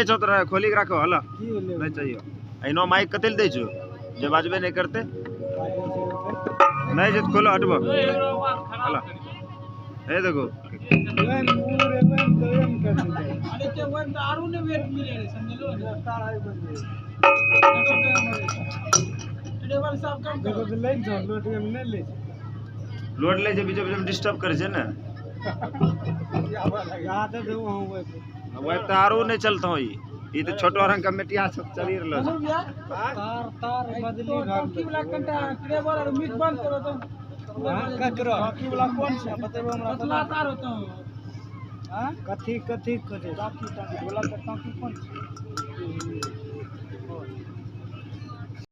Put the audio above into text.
नहीं छो तोरा खोली के राखो। हलो नहीं चाहिए। एनो माइक कते दै छो जे बाजबे नहीं करते। नहीं जे खोलो हटबो। हलो ए देखो अरे ते वन दारू ने वेट मिले रे समझलो ड्राइवर साहब कम देखो तो लाइन छ लोड में नहीं ले लोड ले जे बीच बीच में डिस्टर्ब करे छे ना। यहां ते देखो हम वह तो आरो नहीं चलता हो। ये तो छोटो रंग का मिटिया सब चली रहलो छे। तार तार बदली टंकी वाला कंटा ड्राइवर और मिट बंद करो तो ककरो टंकी वाला कौन सा बतेबो हमरा। पतला तार होता है। हां कथी कथी कथी टंकी टंकी वाला का टंकी कौन सी?